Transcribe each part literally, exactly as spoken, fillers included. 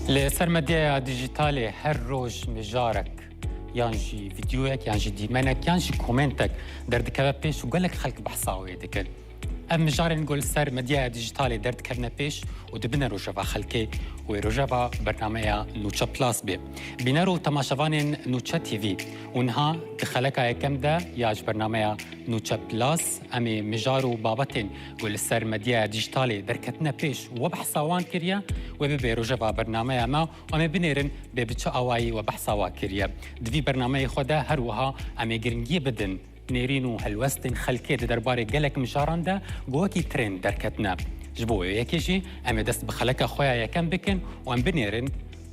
Li ser medyaya dîjîtalê her roj mijarek, yan jî vîdyoyek, yan jî dîmenek, yan jî komentek derdikeve pêş û gelek xelk behsa wê dikin. Ev mijarên ku li ser medyaya dîjîtalê derdikevine pêş û dibine rojeva xelkê, wê rojeva bernameya Nûçe Plus bê. Bîner û temaşevanên Nûçe T V û niha di xeleka yekem de ya ji bernameya Nûçe Plus, em ê mijar û babetên ku li ser medyaya dîjîtalê derketine pêş û we behsa wan kiriye, wê bibe rojeva bernameya me û em ê binêrin bê bi çi awayî we behsa wa kiriye. Di vî bernameyê xwe de her wiha em ê giringiyê bidin nêrîn û helwestên xelkê di derbarê gelek mijaran de ku wekî trend derketine. Ji bo wê yekê jî em ê dest bi xeleka xwe ya yekem bikin û em binêrin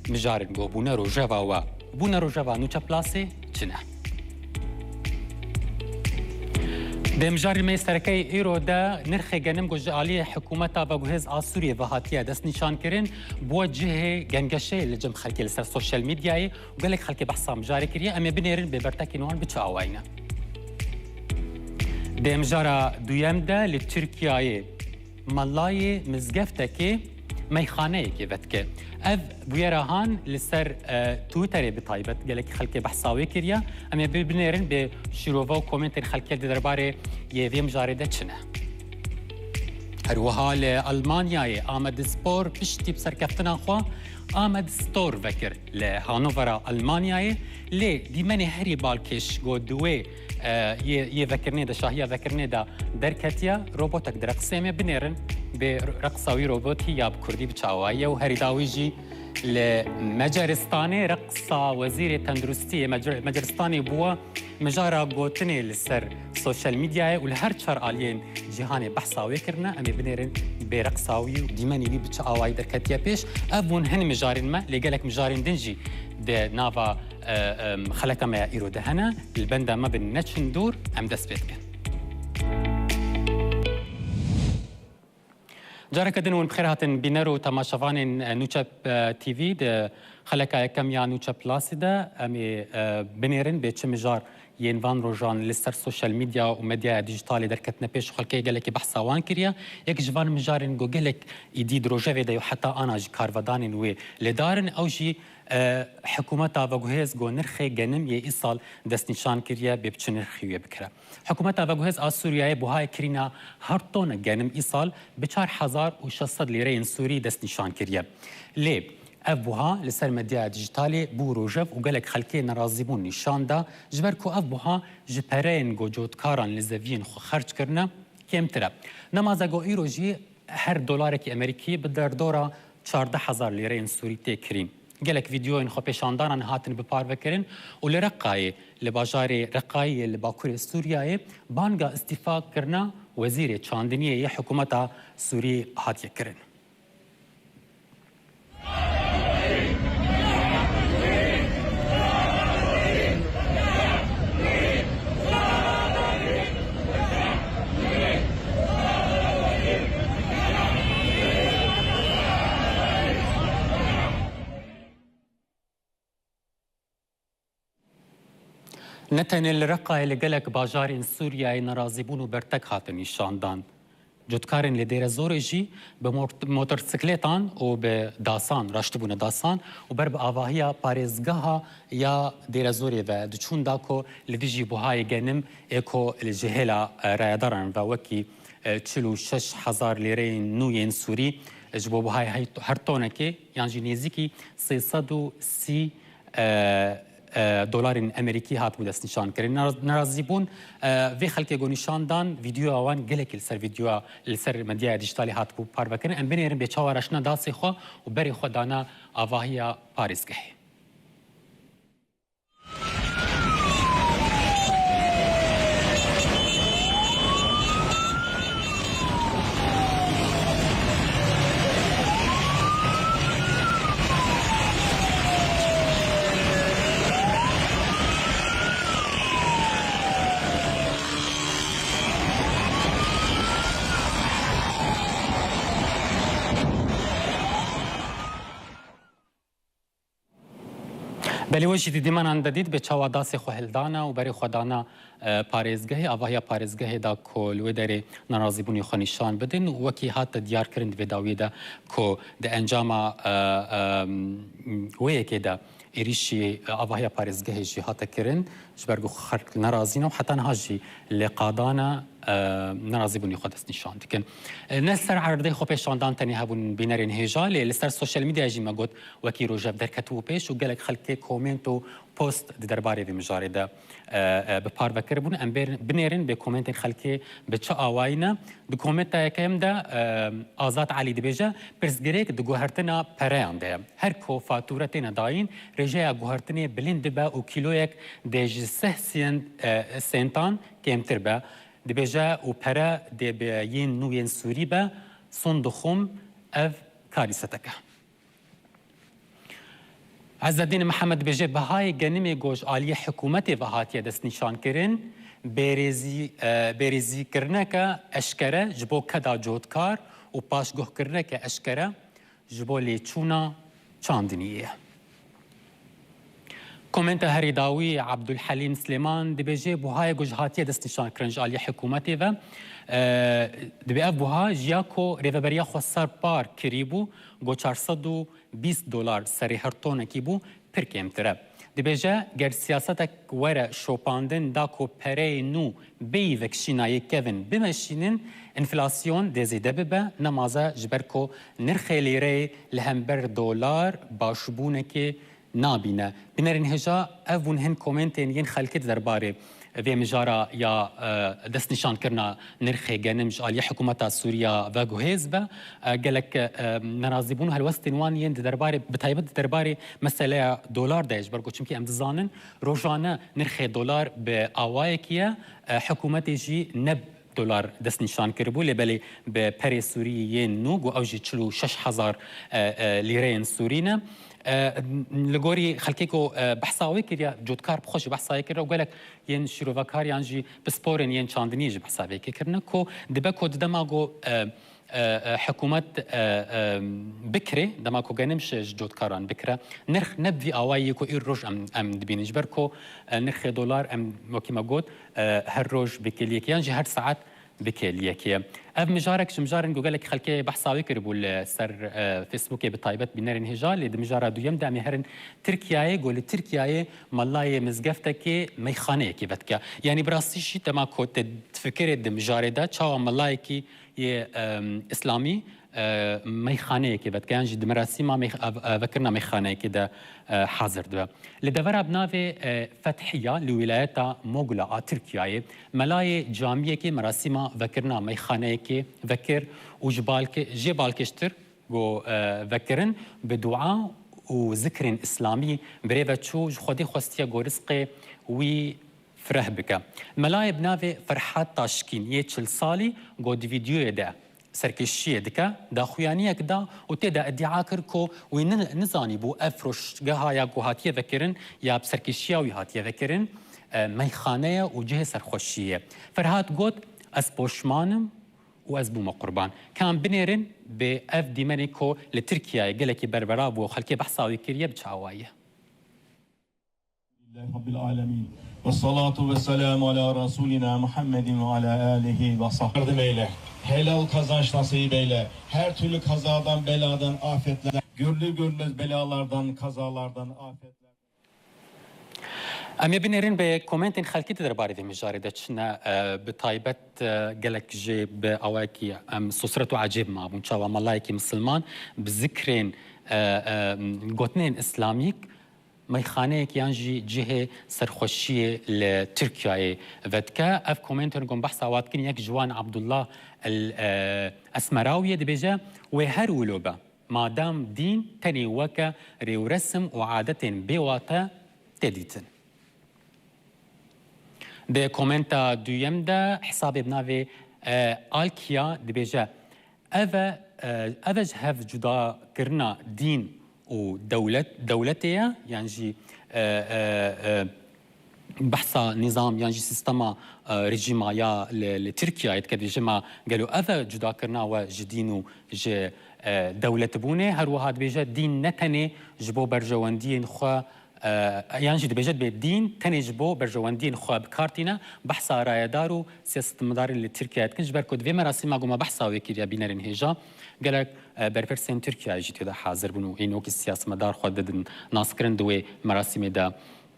mijarên ku bûne rojeva we, bûne rojeva Nûçe Plusê çi ne. Di mijarê me yê sereke yê îro de nirxê genim ku ji aliyê hikûmeta veguhêz a Sûriyê ve hatiye destnîşankirin, bûye cihê gengeşeyê li cem xelkê li ser sosyal medyayê û gelek xelkê behsa mijarê kiriye. Em ê binêrin bê bertekên wan bi çi awayî ne. Di mijara duyem de li Tirkiyeyê melayê mizgeftekê meyxaneyekê vedike. Ev bûyera han li ser, e, Twitterê bi taybet gelekî xelkê behsa wê kiriye. Em ê bi-, binêrin bê şîrove û komentên xelkê di derbarê yê vê mijarê de çi ne. Her wiha li Almanyayê Amedspor piştî bi serkeftina xwe Amed Store vekir li Hanovera Almanyayê. Lê dîmenê herî balkêş ku di wê, e, yê, yê vekirinê de, şahiya vekirinê de derketiye, robotek direqisê. Em ê binêrin bê reqsa wî robotî ya bi kurdî bi çi awayî ye û herî dawî jî li Meceristanê reqsa wezîrê tenduristiyê Mecer-, Meceristanê bûye mijara gotinê li ser sosyal medyayê û li her çar aliyên cîhanê behsa wê kirine. Em ê binêrin bê reqsa wî û dîmenê wî bi çi awayî derketiye pêş. Ev bûn hin mijarên me, lê gelek mijarên din jî di nava, e, em, xeleka me ya îro de hene. Li benda me bin, neçin dûr, em dest pê dikin. Careke din hûn bi xêr hatin bîner û temaşevanên, e, Nûçe, e, T V. Di xeleka yekem ya Nûçe Plusê de em ê, e, binêrin bê çi mijar yên van rojan li ser sosyal medya û medyaya dîjîtalê derketine pêş û xelkê gelekî behsa wan kiriye. Yek ji van mijarên ku gelek îdî di rojevê de û heta ana jî karvedanên wê li dar in, ew jî, e, hikûmeta veguhêz ku nirxê genim yê îsal destnîşan kiriye bê bi çi nirxî wê bikire. Hikûmeta veguhêz a Sûriyeyê buhayê kirîna her tone genim îsal bi çar hezar û şeş sed lîreyên Sûrî destnîşan kiriye. Lê ev buha li ser medyaya dîjîtalê bû rojev û gelek xelkê nerazîbûn nîşan da, ji ber ku ev buha ji pereyên ku cotkaran li zeviyên xwe xerc kirine kêmtir e. Nemaze ku îro jî her dolarekî Amerîkî bi derdora çardeh hezar lîreyên Sûrî tê kirîn. Gelek vîdeoyên xwepêşandanan hatin biparvekirin û li Reqayê, li bajarê Reqayê yê li bakurê Sûriyeyê, banga îstîfa kirina wezîrê çandiniyê yê hikûmeta Sûrî hatiye kirin. Ne tenê li Reqayê, li gelek bajarên Sûriyeyê nerazîbûn û bertek hatin nîşandan. Cotkarên li Dêrezorê jî bi mor-, motorsîklêtan û bi dasan raştibûne dasan û ber bi avahiya parêzgeha ya Dêrezorê ve diçûn da ku li dijî buhayê genim ê ku li ji hêla, e, rayedaran ve wekî, e, çil û şeş hezar lîreyên nû yên Sûrî, e, ji bo buhayê hey-, her tonekê yan jî nêzîkî sê sed û sî, e, e, dolarên Amerîkî hatibû destnîşankirin. Neraz-, nerazîbûn, e, vê xelkê ku nîşan dan, vîdeoya wan gelekî li ser vîdeoya, li ser medyaya dîjîtalê hatibû parvekirin. Em binêrin bê çawa raştine dasê xwe û berê xwe dane avahiya parêzgehê. Belê we jî di dîmenan de dît, bi çawa dasê xwe hildana û berê xwe dana, e, parêzgehê, avahiya parêzgehê da ku li wê derê nerazîbûnê xwe nîşan bidin û wekî hate diyarkirin di vê dawiyê de ku di encama, e, e, wê yekê de êrîşî, e, avahiya parêzgehê jî hate kirin, ji ber ku xelk nerazî ne û heta niha jî li qadana, e, nerazîbûnê xwe destnîşan dikin. E, ne li ser erdê xwepêşandan tenê hebûn bînerên hêja, lê li ser sosyal medyayê jî me got, wekî rojevder ketibû pêş û gelek xelkê komênt û post di derbarê vê mijarê de, e, e, bi parve kiribûn. Em bêr-, binêrin bê komêntên xelkê bi çi awayî ne. Di komênta yekem de, e, Azad Elî dibêje, pirsgirêk di guhertina pereyan de ye. Her ku fatûre têne dayîn, rêjeya guhertinê bilind dibe û kîloyek dê ji seh sent, e, sentan kêmtir be. Dibêje û pere dê bi yên nû yên Sûrî be, son dixwim ev karîseteke. Ezzedîn Mihemed dibêje, bihayê genimê ku ji aliyê hikûmetê ve hatiye destnîşankirin, bêrêzî-, e, bêrêzîkirineke eşkere ji bo keda cotkar û paşguhkirineke eşkere ji bo lêçûna çandiniyê ye. Komenta herî dawî Abdulhelîm Silêman dibêje, buhayê ku ji hatiye destnîşankirin ji aliyê hikûmetê ve, e, dibê ev buha ji ya ku rêveberiya xwesar par kirîbû, ku çar sed û bîst dolar serê her tonekî bû, pir kêmtir e. Dibêje, ger siyasetek were şopandin da ku pereyê nû bêyî vekişîna yê kevin bimeşînin, enflasyon dê zêde bibe, nemaze ji ber ku nirxê lîreyê li hember dolar başbûnekê nabîne. Binerên hêja, ev bûn hin komentên yên xelkê di derbarê vê mijara ya, e, destnîşankirina nirxê genim ji aliyê hikûmeta Sûriya veguhêz be. E, gelek, e, nerazîbûn û helwestên wan yên di derbarê, bi taybet di derbarê meseleya dolar de ye, ji ber ku çimkî em dizanin rojane nirxê dolar bi awayekî ye, e, hikûmetê jî ne dolar destnîşan kiribû, lê belê bi perê Sûrî yên nû, ku ew jî çil û şeş hezar, e, e, lîreyên Sûrî ne. E, li gorî xelkê ku, e, behsa wê kiriye, cotkar bi xwe jî behsa wê kiriye û gelek yên şîrovekar yan jî pisporên yên çandiniyê jî behsa vê yekê kirine ku dibe ku di dema ku, e, e, e, hikûmet, e, e, bikirê, dema ku genim ji, ji cotkaran bikire, nirx ne bi vî awayî yê ku îroj em, em dibînin. Ji ber ku, e, nirxê dolar em, wekî me got, e, her roj bi kêliyekê yan jî her saet bi kêliyekê ye. Ev mijarek ji mijarên ku gelek xelkê behsa wê kiribû li ser, e, Facebookê, bi taybet bînerên hêja, lê di mijara duyem de em ê herin Tirkiyeyê, ku li Tirkiyeyê melayê mizgeftekê meyxaneyekê vedike. Yanî bi rastî jî dema ku te difikirê di mijarê de çawa melayekî yê, em, îslamî, e, meyxaneyekê vedike, yan jî di merasîma meyx-, ev-, e, vekirina meyxaneyekê de, e, hazir dibe. Li devera bi navê, e, Fethiya li wîlayeta Mogula a Tirkiyeyê, melayê camiyekê merasîma vekirina meyxaneyekê vekir û ji balke-, jê balkêştir ku, e, vekirin bi dua û zikrên îslamî bi rê ve çû, ji Xwedê xwestiye ku rizqê wî fireh bike. Melayê bi navê Ferhat Taşkîn yê çil salî ku di vîdyoyê de serkêşiyê dike, daxuyaniyek da û tê de îdia kir ku wî ni-, nizanîbû ev firoşgeha ya ku hatiye vekirin ya bi serkêşiya wî hatiye vekirin, e, meyxane ye û cihê serxweşiyê ye. Ferhat got, Ez poşman im û ez bûme qurban. Ka em binêrin bi ev dîmenê ku li Tirkiyeyê gelekî berbelav bû û xelkê behsa wî kiriye bi çi awayî ye. Elhamdülillah Rabbil alemin. Ve salatu ve selamu ala Resulina Muhammedin ve ala alihi ve sahbihi. Yardım eyle. Helal kazanç nasip eyle. Her türlü kazadan, beladan, afetlerden, görülür görünmez belalardan, kazalardan, afetlerden. Em ê binêrin bi komentên xelkî di derbarê vê mijarê de çi ne, e, bi taybet, e, gelek jê bi awayekî em sosret û ecêb mabûn. Çawa melayekî misilman bi zikrên, e, e, gotinên îslamîk meyxaneyek yan jî cihê serxweşiyê li Tirkiyeyê vedike. Ev komentên ku behsa wa dikin, yek ji wan Abdullah El, e, Esmerawiye dibêje, wê her wilo be. Madam dîn tenê weke rêwresim û adetên bêwate tê dîtin. Di komenta duyem de hesabê bi navê, e, Alkiya dibêje, Ev e, e, ev e ji hev cudakirina dîn û dewlet, dewletê ye, yan jî, e, e, e, behsa nîzam yan jî sîstema, e, rejîma ya li, li Tirkiyeyê dike, dibêje ma gelo ev e cudakirina we ji dîn û ji, e, dewletbûnê? Her wiha dibêje dîn ne tenê ji bo berjewendiyên xwe, e, yan jî dibêje dibê dîn tenê ji bo berjewendiyên xwe bi kar tîne, behsa rayedar û siyasetmedarên li Tirkiyeyê dikin, ji ber ku di vê merasîma ku me behsa wê kiriye bînerên hêja, gelek, e, berpirsên Tirkiyeyê jî tê de hazir bûn û ên wekî siyasetmedar xwe didin naskirin di wê merasîmê de,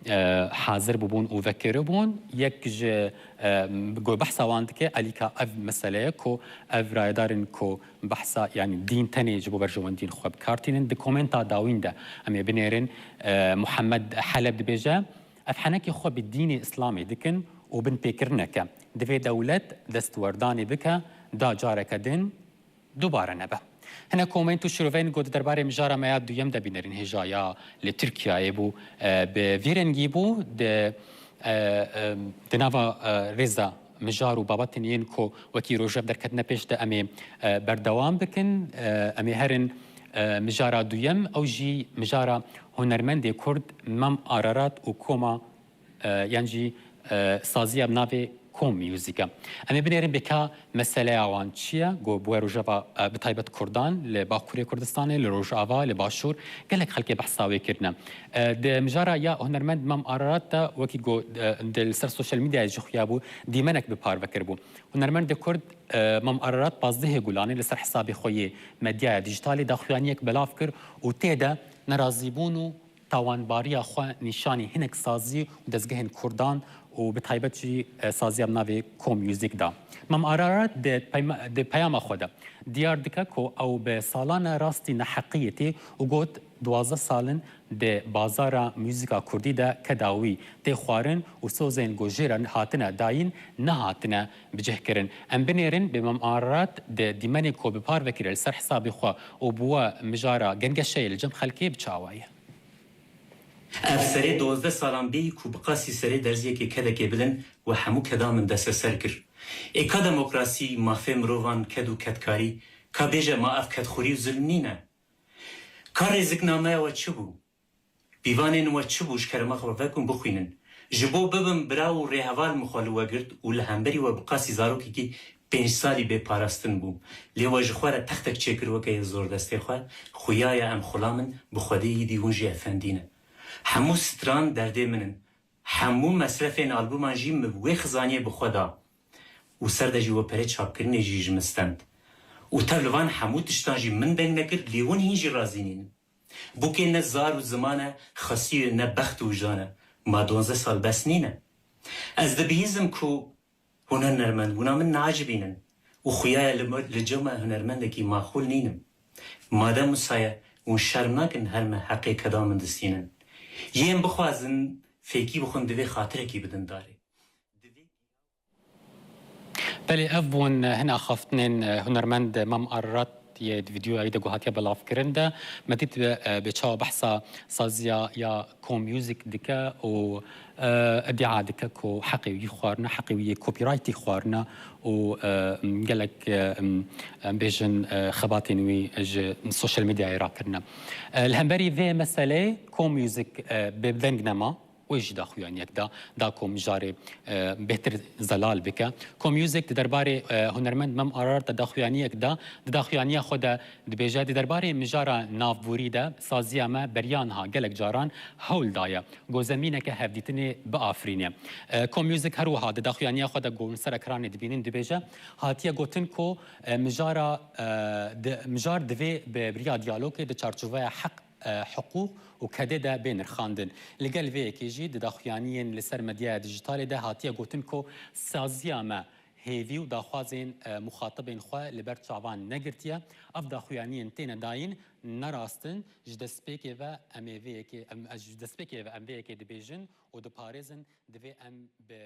e, hazir bûbûn û vekiribûn. Yek ji, e, ku behsa wan dike, elîka ev mesele ye ku ev rayedarên ku behsa, yanî dîn tenê ji bo berjewendiyên xwe bi kar tînin. Di komenta dawîn de em ê binêrin, e, Muhammed Heleb dibêje, ev henekê xwe bi dînê Îslamê dikin û binpêkirinek e. Divê dewlet destwerdanê bike, da careke din dubare nebe. Hinek komênt û şiroveyên ku di derbarê mijara me ya duyem de bînerên hêja ya li Tirkiyeyê bû, e, bi vî rengî bû, di, e, e, di nava, e, rêza mijar û babatên yên ku wekî rojev derketine pêş de em ê, e, berdewam bikin. E, em ê herin, e, mijara duyem, ew jî mijara hunermendê Kurd Mam Ararat û koma, e, yan jî, e, saziya bi navê Kom Music e. Em ê binêrin bê ka meseleya wan çi ye, ku bi we rojeva, e, bi taybet Kurdan li Bakurê Kurdistanê, li Rojava, li Başûr, gelek xelkê behsa wê kirine. E, di mijara ya hunermend Mam Ararat de wekî ku, e, di, li ser sosyal medyayê jî xuya bû, dîmenek bi parve kiribû. Hunermendê Kurd, e, Mam Ararat pazdehê Gulanê li ser hesabê xwe yê medyaya dîjîtalê daxuyaniyek belav kir û tê de nerazîbûn û tawanbariya xwe nîşanî hinek sazî û dezgehên Kurdan û bi taybet jî, e, saziya bi navê Kom Music da. Mam Ararat di peyma-, di peyama xwe de diyar dike ku ew bi salan e rastî neheqiyê tê û got, duwazdeh sal in di bazara muzîka Kurdî de keda wî tê xwarin û sozên ku jê re hatine dayîn nehatine bicihkirin. Em binêrin bê Mam Ararat di dîmenê ku bi parve kiriye li ser hesabê xwe û bi we mijara gengeşeyê li cem xelkê bi çawa ye. Ev serê dozdeh salan bêyî ku bi qasî serê derziyekê kedekê bilind we hemû keda min desteser kir. Ê ka demokrasî, mafê mirovan, ked û kedkarî, ka bêje ma ev kedxurî û zilm nîne? Ka rêziknameya we çi bû? Pîvanên we çi bû ji kerema xwe vekin bixwînin. Ji bo bibim bira û rêheval min xwe li we girt û li hemberî we bi qasî zarokekî pênc salî bê parastin bûm. Lê we ji xwe re textek çêkir weke yê zordestê xwe, xuya ye em xulam in, bi Xwedê yîdî hûn jî efendî ne. Hemû stran derdê min in. Hemû mesrefên albûman jî min wê xizaniyê bi xwe da. Û ser de jî we perê çapkirinê jî ji min stend. Û tev li van hemû tiştan jî min deng nekir, lê hûn hîn jî razî nînin. Bûkê ne zar û ziman e, xesî ne bext û wijdan e. Ma duwazdeh sal bes nîne? Ez dibihîzim ku hunermendbûna min naecibînin û xuya ye li, li cem me hunermendekî maqûl nînim. Madem wisa ye, hûn şerm nakin her me heqê keda min distînin? Yên bixwazin fêkî bixwin divê xatirekî bidin darê. Belê, ev bûn hin axaftinên, e, hunermend Mam Ararat yê di vîdeoya wî de ku hatiye belavkirin de, me dît, e, bi çawa behsa saziya ya Kom Music dike û, e, îdia dike ku heqê wî xwarine, heqê wî yê copyrightî xwarine û, e, gelek, e, em bêjin, e, xebatên wî ji sosyal medyayê rakirine. E, li hemberî vê meseleyê Kom Music, e, bêdeng nema. Wê jî daxuyaniyek da, da ku mijarê, e, bêhtir zelal bike. Kom Music di derbarê, e, hunermend Mem Ararat de daxuyaniyek da, di daxuyaniya xwe de dibêje, di derbarê mijara navborî de saziya me beriya niha gelek caran hewl daye ku zemîneke hevdîtinê biafirîne. E, Kom Music her wiha di daxuyaniya xwe de ku li ser ekranê dibînin dibêje, hatiye gotin ku, e, mijara, e, di, mijar divê bi riya diyalogê di çarçoveya heq e, hiqûq û kedê de bê nirxandin. Li gel vê yekê jî di daxuyaniyên li ser medyaya dîjîtalê de hatiye gotin ku saziya me hêvî û daxwazên, e, muxatibên xwe li ber çavan negirtiye. Ev daxuyaniyên têne dayîn ne rast in. Ji destpêkê ve em ê vê yekê, em, ez ji destpêkê ve em vê yekê dibêjin û diparêzin, divê em bi